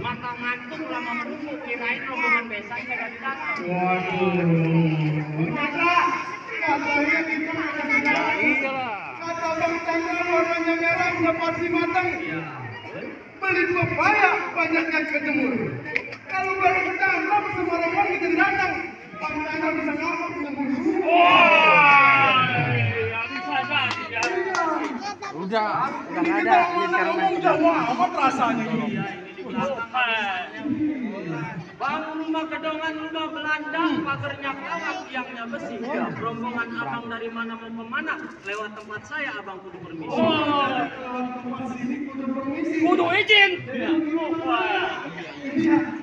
Mata ngantuk lama menunggu, kirain rombongan besan kagak datang. Waduh. Katanya kita kata Bang Chandra warnanya merah udah pasti matang. Beli pepaya banyak yang kejemur. Kalau Bang Chandra bersama rombongan kita datang, Bang Chandra bisa ngapa punya musuh? Bisa jadi ya. Udah nggak ada. Udah amat rasanya ini. Bangun rumah gedongan rumah Belanda, pagernya kawat, tiangnya besi. Rombongan abang dari mana mau kemana? Lewat tempat saya abang kudu permisi. Tempat sini kudu permisi. Kudu izin.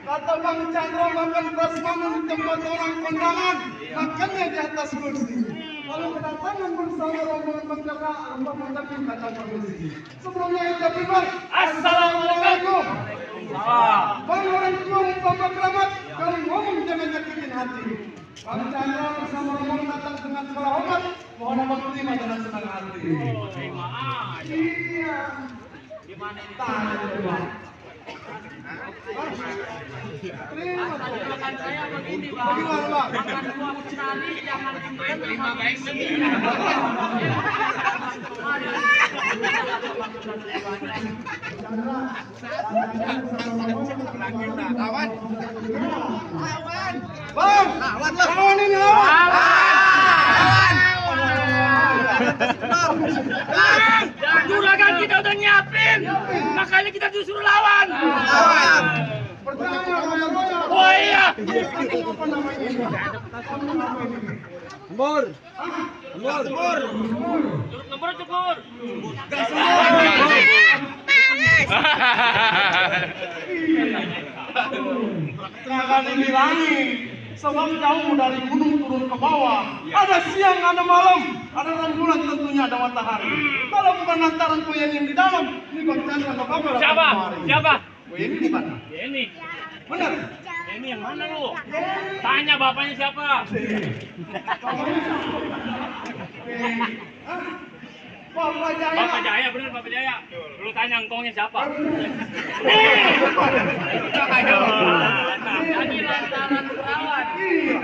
Kata Bang Chandra makan prasmanan di tempat orang kondangan, makannya di atas kursi. Kalau kedatangan bersama rombongan Bang Chandra, Bang mendapat kata permisi. Sebelumnya ucapin Bang, Assalamualaikum. Bang orang tua umpama keramat, kalau ngomong jangan nyakitin hati. Bang Chandra bersama rombongan datang dengan segala hormat, mohon abang terima dengan senang hati. Terima aja. Iya. Gimana ini? Tanya coba. Terima makan saya begini bang. Bagaimana, Bang? Makan buah sekali, jangan terima baik sendiri. Lawan. Bang, lawan ini lawan. Juragan kita udah nyiapin, makanya kita disuruh lawan. Pertanyaan roya-roya. Oh iya. Apa namanya ini? Mur. Nomor cukur. Jangan dibilangi. Sebab jauh dari gunung turun ke bawah. Ada siang, ada malam, ada rembulan, tentunya ada matahari. Kalau bukan lantaran Koyen yang di dalam, ini Bang Chandra nggak bakal Siapa? Siapa? Koyen di mana? Ini. Benar. Ini yang mana lu? Tanya bapaknya siapa? Bapak Jaya. Bapak Jaya, bener Bapak Jaya. Lu tanya engkongnya siapa? Jadi lantaran perawan.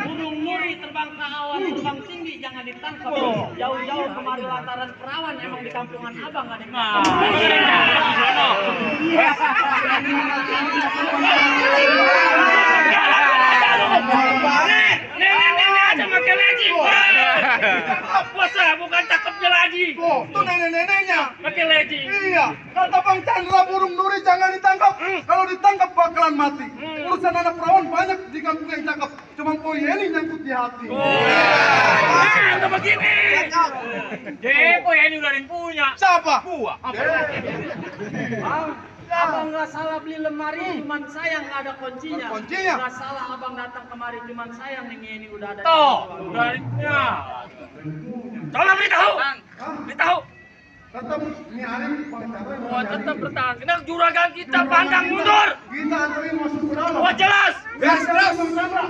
Burung muri terbang ke awan, terbang tinggi jangan ditangkap. Jauh-jauh kemari lantaran perawan, emang di kampungan abang nggak ada yang nenek aja makan lagi. Puasa bukan cakepnya lagi. Tuh nenek-neneknya. Pakai lagi. Iya, kata Bang Chandra burung duri jangan ditangkap. Kalau ditangkap bakalan mati. Urusan anak perawan banyak di kampung yang cakep. Cuma Koyen yang nyangkut di hati. Udah begini. Depo ya ini udah ada yang punya. Siapa? Gua. Abang nggak salah beli lemari, cuman sayang nggak ada kuncinya. Kuncinya? Nggak salah abang datang kemari, cuman sayang ini udah ada. Udah ada. Tolong beritahu. Beritahu. Tetap ini Arif Bang Chandra. Wah tetap bertahan. Kena juragan kita pandang mundur. Kita anterin masuk ke dalam. Wah jelas. Gas terus Bang Chandra.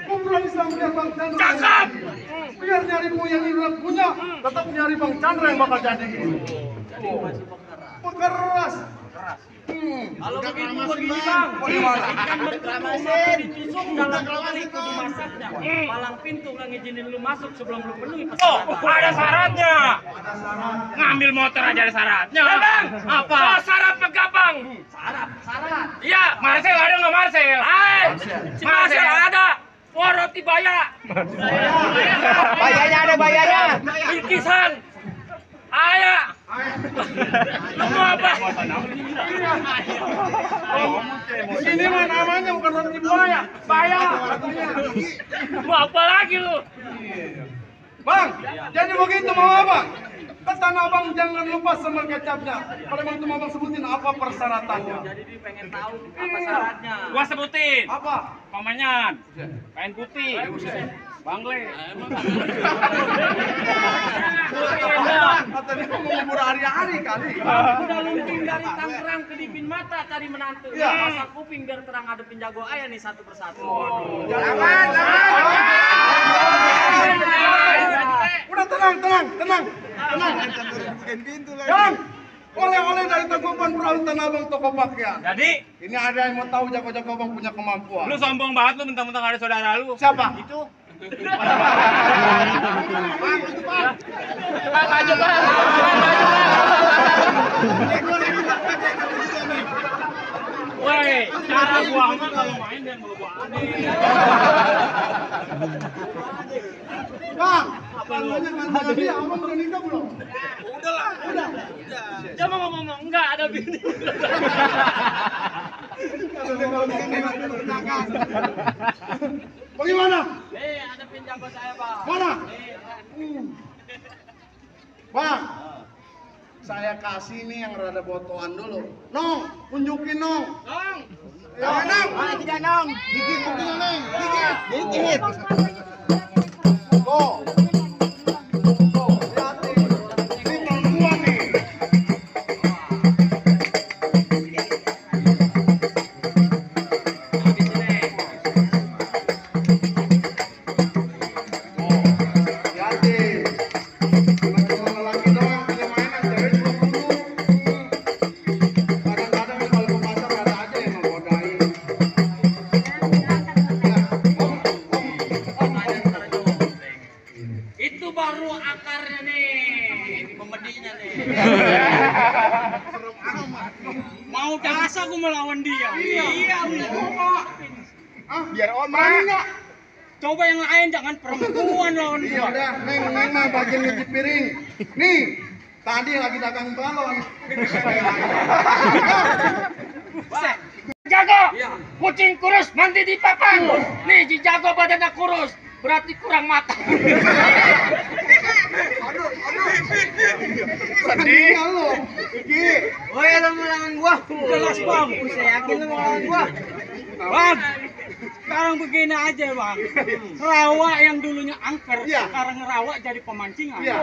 Kumpulan Islam biar Bang Chandra. Cakep. Biar nyari Koyen yang udah punya, tetap nyari Bang Chandra yang bakal jadi. Pekeras. Kalau begitu begini bang, ikan berkembang ditusuk dalam kali kudu masaknya. Palang pintu nggak ngizinin lu masuk sebelum lu penuhi pesanan. Oh, ada syaratnya. Ada syarat. Ngambil motor aja ada syaratnya. Bang, apa? Oh, syarat pegabang. Syarat. Iya, Marcel ada nggak Marcel? Hai, si Marcel ada. Wah, roti baya. Bayarnya ada bayarnya. Bikisan. Ayah. Lu mau apa? Ini mah namanya bukan roti buaya. Bayar. Mau apa lagi lu? Bang, jadi begitu mau apa? Kata abang jangan lupa sambal kecapnya. Kalau bang cuma abang sebutin apa persyaratannya. Jadi dia pengen tahu apa syaratnya. Gua sebutin. Apa? Pamanyan, kain putih, Bangle. Katanya mau ngubur hari-hari kali. Udah lumping dari Tangerang ke Dipin Mata tadi menantu. Pasang kuping biar terang hadapin jago ayah nih satu persatu. Udah tenang. Yang oleh-oleh dari Tangkuban Perahu Tanah Abang toko pakaian. Jadi, Ini ada yang mau tahu jago-jago Abang punya kemampuan. lu sombong banget lu mentang-mentang ada saudara lu. Siapa? Itu. Woi, cara gua mah kalau main dan bawa aneh. Bang, katanya kan dia Abang udah nikah belum? Udah. Dia mau ngomong enggak ada bini. Kalau begini nanti berdagang. Bagaimana? Ada pinjago saya, Bang. Mana? Bang, saya kasih nih yang rada botoan dulu. Nong, tunjukin Nong. Dong. Ya, Nong. Mana tidak nong? Gigit buktinya Neng. Gigit. Gigit. Tuh. Tuh, hati. Ini perempuan nih. Hati. Cuma lelaki doang punya mainan, cewek juga dulu. Kadang-kadang kalau ke pasar ada aja yang menggodain. Itu baru akarnya nih, pemedinya nih. Mau gas aku melawan dia. Iya, udah. Biar berani nggak? Coba yang lain jangan perempuan lawan Ya gua. udah, Neng mah bagian nyuci piring. Nih, tadi lagi dagang balon. Jago, Iya. kucing kurus mandi di papan. Nih, si jago badannya kurus, berarti kurang matang. Sedih lo. Iki. Woi, lu mau lawan gua? Jelas, Bang. Saya yakin lu mau lawan gua. Bang, sekarang begini aja, Bang. Rawa yang dulunya angker, Iya. sekarang rawa jadi pemancingan. Iya.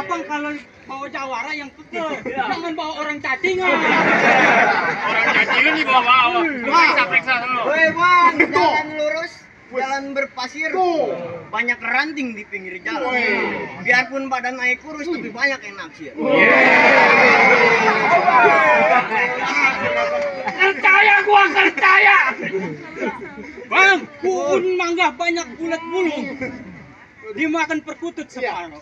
Abang kalau bawa jawara yang kekeh, jangan bawa orang cacingan. Orang cacingan dibawa-bawa. Periksa-periksa dulu. Woi, Bang, jalan lurus, jalan berpasir. Tuh. Banyak ranting di pinggir jalan. Woi. Biarpun badan naik kurus, tapi banyak yang naksir. Percaya gua percaya. Bang, kebun mangga banyak bulat bulu. Dimakan perkutut separuh.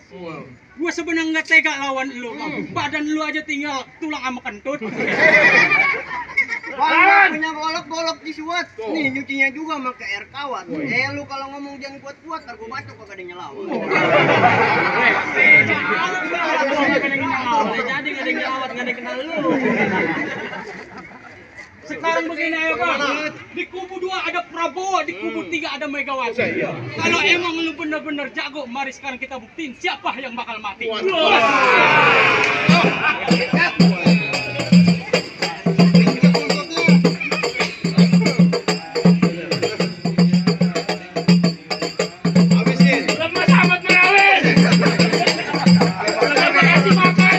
Gua sebenarnya nggak tega lawan lu, Bang. Badan lu aja tinggal tulang sama kentut. Bang, punya golok-golok disuat. Nih, nyucinya juga pakai air kawat. Lu kalau ngomong jangan kuat-kuat, ntar gua batuk kagak ada nyelawan. Jadi nggak ada yang nyelawat, nggak ada yang kenal lu. Sekarang begini aja, Bang. Di kubu 2 ada Prabowo, di kubu 3 ada Megawati. Kalau emang lu bener-bener jago, mari sekarang kita buktiin siapa yang bakal mati. Habisin. Lemas amat merawin. Udah kasih makan.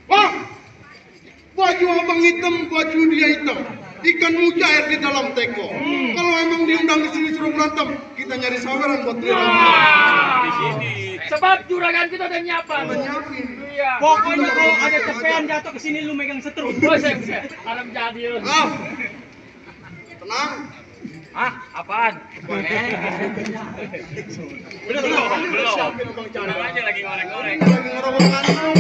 Bang, baju abang hitam, baju dia hitam. Ikan mujair di dalam teko. Kalau emang diundang di sini suruh berantem, kita nyari saweran buat dia. Sebab juragan kita udah nyiapin. Iya. Pokoknya kalau ada tepean jatuh ke sini lu megang setrum. Buset. Alam jadi lu. Ah, tenang. Hah? Apaan? Belum. Siapin abang Chandra. Tenang aja lagi ngoreng-ngoreng. Lagi ngerokok kantong.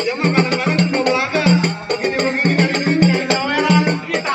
Dia mah kadang-kadang cuma belaga. Begini-begini nyari duit, nyari saweran. Kita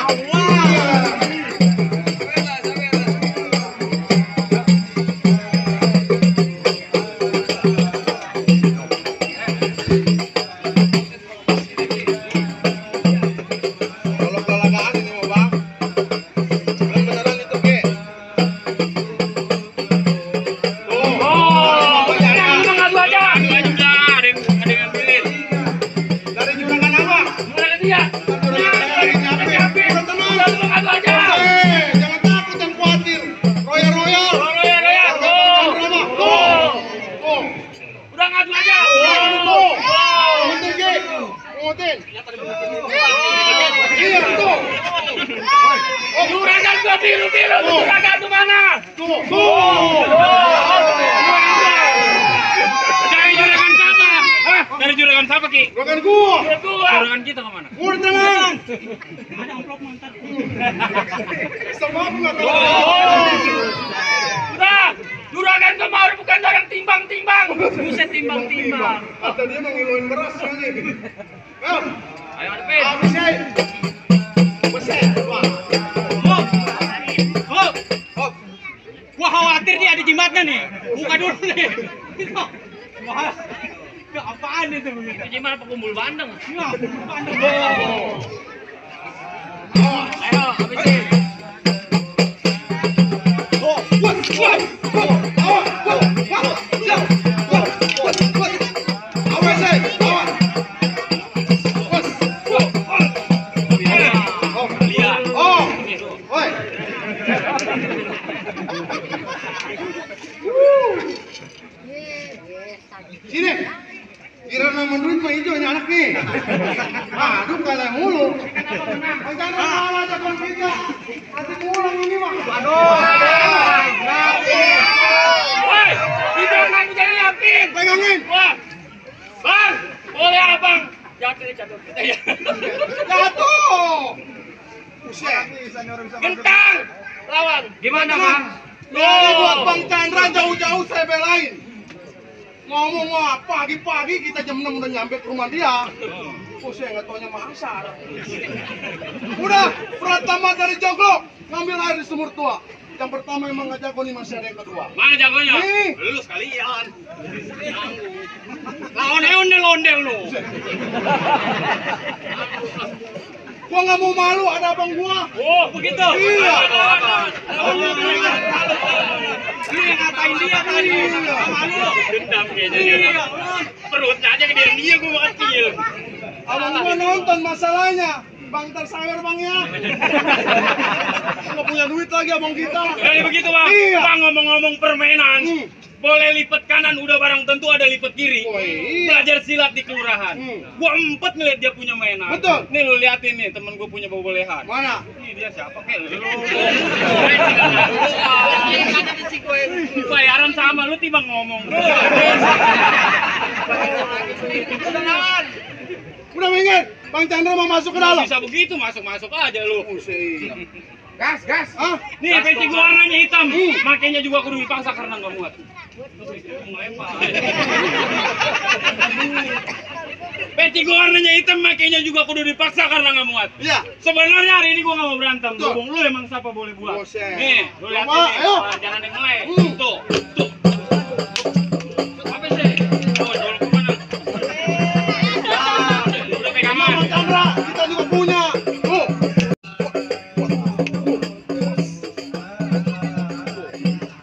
biru juragan tuh mana? Tuh. Dari juragan siapa? Hah? Dari juragan siapa, Ki? Juragan gua. Juragan kita kemana? Gua di tangan. Ada amplop mantan. Sama aku nggak tahu. Udah, juragan kemarin bukan orang timbang-timbang. Buset timbang-timbang. Kata dia mau ngiluin beras lagi. Ayo Arvin. Abisnya. Beset. Gua khawatir dia ada jimatnya nih. Buka dulu nih. Wah. Ke apaan itu begitu? Jimat apa kumpul bandeng? Iya, kumpul bandeng. Ayo, habisin. Sini, kira nama duit mah hijau ini anak nih. Aduh kalah mulu. Rencana kalah aja kon kita. Nanti ngulang ini mah. Aduh. Woi, kita nggak jadi yakin. Pegangin. Wah, bang, boleh abang. Jatuh kita ya. Jatuh. Buset. Kentang, lawan. Gimana bang? Jadi buat Bang Chandra jauh-jauh saya belain. Ngomong pagi-pagi kita jam 6 udah nyampe ke rumah dia. Saya nggak taunya masa. Udah, pertama dari joglo ngambil air di sumur tua. Yang pertama emang nggak jago nih, masih ada yang kedua. Mana jagonya? Nih. Lu sekalian. Lah ondel-ondel lu. Gua nggak mau malu, ada abang gua. Oh, begitu. Iya. Lu yang ngatain dia tadi. Malu. Dendam kayaknya. Iya. Perutnya aja gede dia gua kecil. Abang gua nonton masalahnya. Bang tersawer bang ya. Nggak punya duit lagi abang kita. Jadi begitu bang. Iya. Bang ngomong-ngomong permainan. Boleh lipat kanan udah barang tentu ada lipat kiri. Oh, iya. Belajar silat di kelurahan. Gua empet ngeliat dia punya mainan. Betul. Nih lu liatin nih temen gua punya bobolehan. Mana? Ih dia siapa kek lu? Bayaran sama lu tiba ngomong. Udah minggir, Bang Chandra mau masuk ke dalam. Bisa begitu masuk aja lu. Gas. Hah? Nih peci gua warnanya hitam. Makanya juga kudu dipaksa karena nggak muat. Peci gua warnanya hitam makanya juga kudu dipaksa karena nggak muat. Iya. Sebenarnya hari ini gua nggak mau berantem. Tuh. Ngomong lu emang siapa boleh buat. Buset. Nih, lu lihat Coba, nih. ayo. Jangan yang melek. Tuh. Apa sih? Oh, jual ke mana? Udah pegangan. Bang Chandra, kita juga punya. Tuh.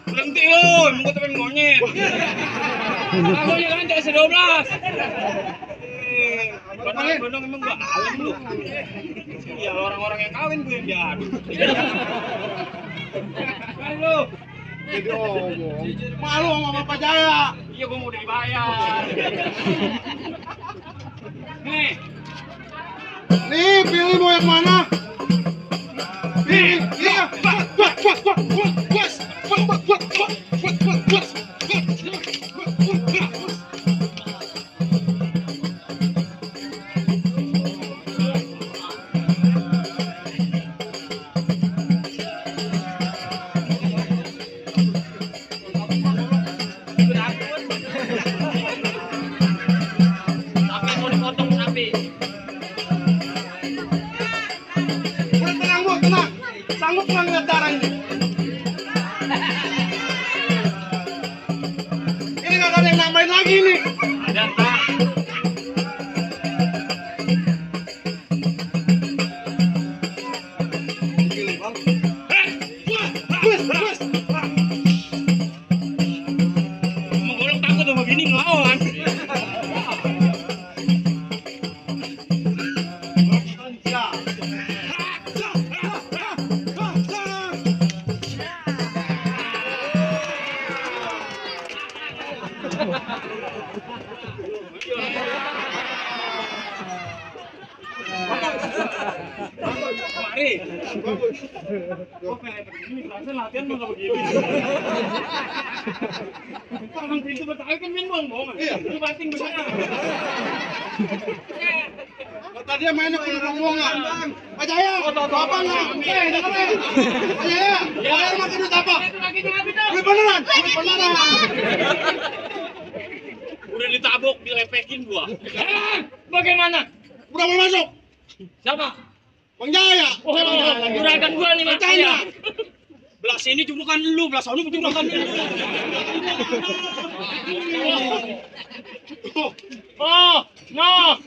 Berhenti lu, emang gua pengen monyet. Aku jangan tak se-12. Bandung emang gua alam lu. Iya, orang-orang yang kawin gue yang diadu. Kan lu. Jadi omong. Malu sama Bapak Jaya. Iya, gua mau udah dibayar. Nih, Nih, pilih mau yang mana? Pilih. Iya. sampai mau dipotong sapi. Udah tenang Bu, tenang. Sanggup nggak ngeliat darah ini? Ini nggak ada yang nambahin lagi nih. Ada tak? Pilih Bang. Bus. Emang golong takut sama bini ngelawan. Ya. bagus. Gua pengen begini, perasaan latihan mah nggak begini. Orang pintu Betawi kan main bohong-bohongan. Iya. Itu bating benar. Kata dia mainnya kudu rombongan. Pak Jaya, apa nggak? Dengerin. Pak Jaya, bayar makan duit apa? Duit beneran, duit beneran. Udah ditabok, dilepekin gua. Bagaimana? Udah mau masuk. Siapa? Bang Jaya. Oh, juragan gua nih Pak Jaya. Belah sini julukan lu, belah sana julukan lu. Oh, no.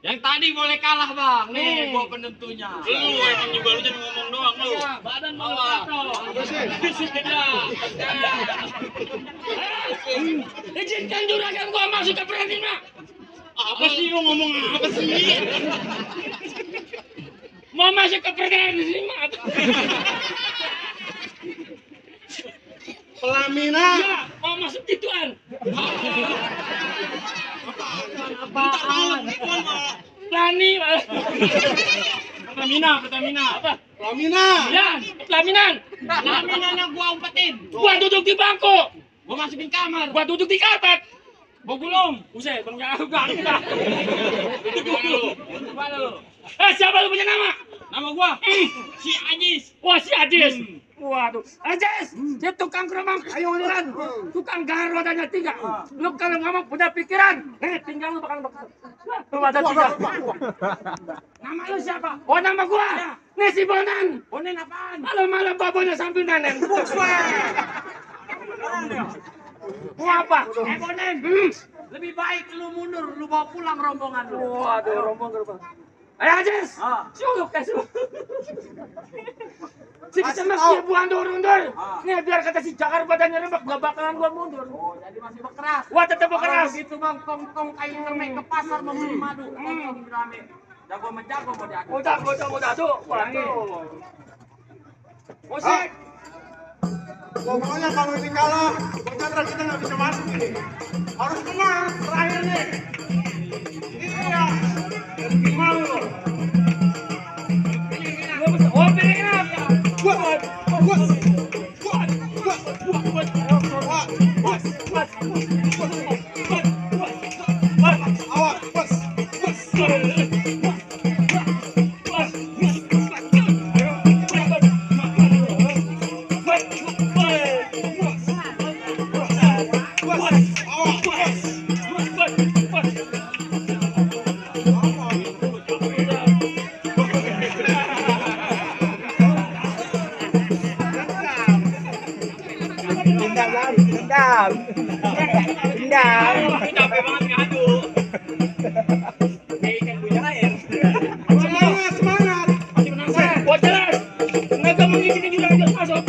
Yang tadi boleh kalah, Bang. Nih, gua penentunya. Lu emang juga lu jadi ngomong doang lu. Badan bawah. Izinkan juragan gua masuk ke Pradima. Apa sih lu ngomong apa sih? Mau masuk ke Pradima. Pelaminan. Ya, mau masuk gituan. Apaan? Berani, Pertamina. Apa? Pelaminan. Ya, pelaminan. Pelaminannya gua umpetin. Gua duduk di bangku. Gua masukin kamar. Gua duduk di karpet. Gua gulung. Buset, bang gak. Itu gua lu. Siapa lu punya nama? Nama gua si Ajis. Wah, si Ajis. Waduh, Ajis, dia tukang keromong kayu aliran, tukang garuk rodanya 3. Lu kalau ngomong punya pikiran, tinggal lu bakal ada 3. Nama lu siapa? Oh, nama gua. Nih si Bonan. Bonan apaan? Malam-malam babonnya sambil nanen. Mau apa? Bonan. Lebih baik lu mundur, lu bawa pulang rombongan lu. Waduh, rombongan. Ayo Ajis, suluk ya suluk. Semak dia buang mundur. Nih biar kata si Jakar badannya rembak, gak bakalan gua mundur. Oh, jadi masih berkeras. Wah, tetap berkeras. Gitu bang, tong kayu termai ke pasar membeli madu. Tong rame. Jago menjago mau diadu. Udah tuh. Waduh. Musik. Pokoknya kalau ini kalah, Bang Chandra kita nggak bisa masuk ini. Harus menang terakhir nih. Iya. Gimana lo? Oh, pengen apa? Capek banget ngadu. Kayak ikan punya air. Semangat. Masih penasaran? Wah, jelas. Nggak mungkin kita lanjut masuk.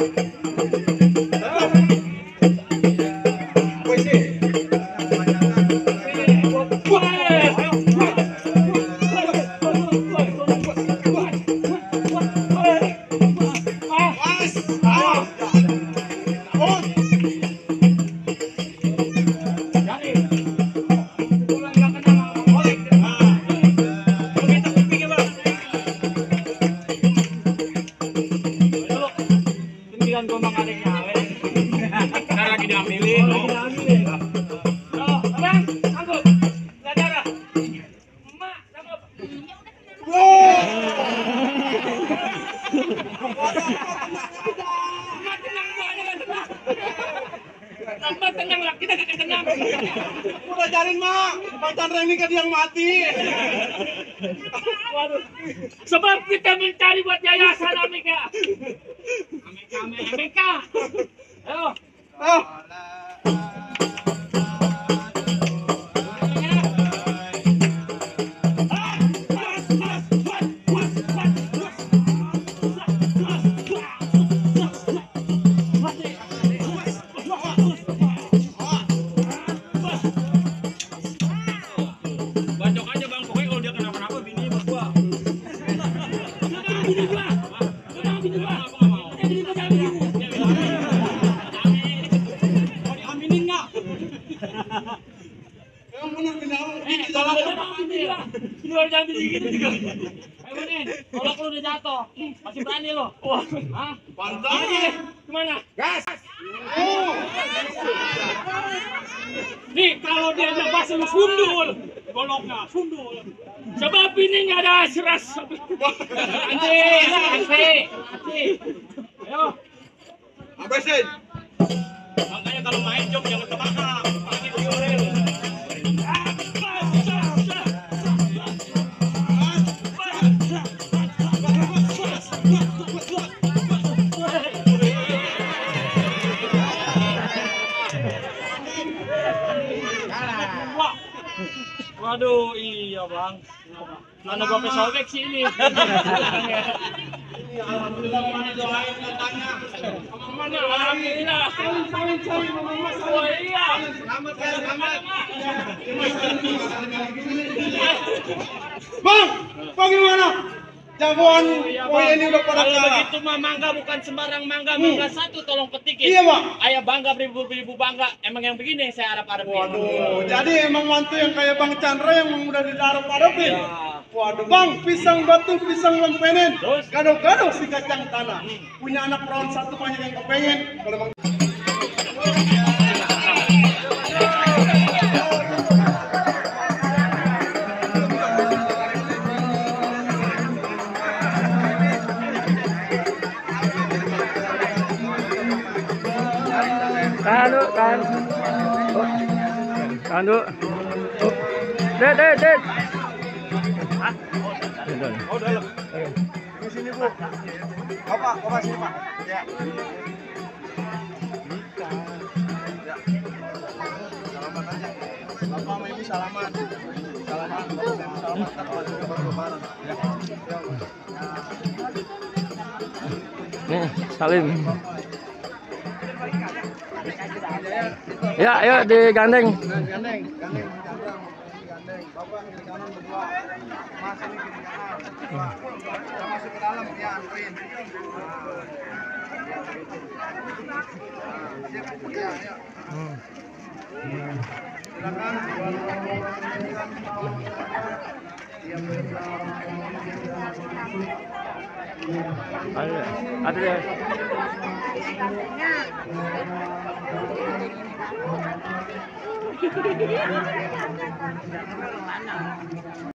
Tenang lah, kita tenang. Udah cariin mak, Bang Chandra ini kan yang mati. Waduh. Sebab kita mencari buat yayasan Amerika. Amerika. Ayo. Oh. Bacok aja bang, pokoknya kalau dia kenapa-napa bini buat gua. Bini gua. Bini gua. Bini gua jangan bini. Mau diaminin nggak? Yang benar benar. Kalau ada mau bini gua. Bini gua jangan bini gitu juga. Ayo nih, kalau lu udah jatuh. Masih berani lo? Wah. Hah? Pantas. Gimana? Gas. Nih kalau dia ada bahasa lu sundul, goloknya sundul. Sebab ini nggak ada seras. Anjing. Ayo. Abesin. Makanya kalau main jom jangan kebakar. Apalagi diorel. Waduh, iya bang. Mana gua pesobek sih ini. Alhamdulillah mana doain katanya. Mana alhamdulillah. Oh iya. Selamat ya, selamat. Bang, bagaimana? Jagoan poin ini udah pada Kalau kalah. begitu mah mangga bukan sembarang mangga, mangga satu tolong petikin. Iya, Bang. Ayah bangga beribu-ribu bangga. Emang yang begini yang saya harap-harapin. Waduh, jadi emang mantu yang kayak Bang Chandra yang udah diharap-harapin. Ya. Waduh, Bang, pisang batu, pisang lempenin. Terus? Gado-gado si kacang tanah. Punya anak perawan satu banyak yang kepengen. Kalau Bang Tahan dulu. Det. Oh, dalam. Di sini, Bu. Bapak sini, Pak. Ya. Ya. Salaman aja. Bapak sama Ibu salaman. Salaman, Bapak sama Ibu salaman. Ntar kalau juga baru lebaran. Ya. Nih, salim. Ya, ayo digandeng. Gandeng. Gandeng. Bapak kiri kanan berdua. Mas ini kiri kanan. Kita masuk ke dalam ya, anterin. Siap, ya, ya. Silakan. Ada deh.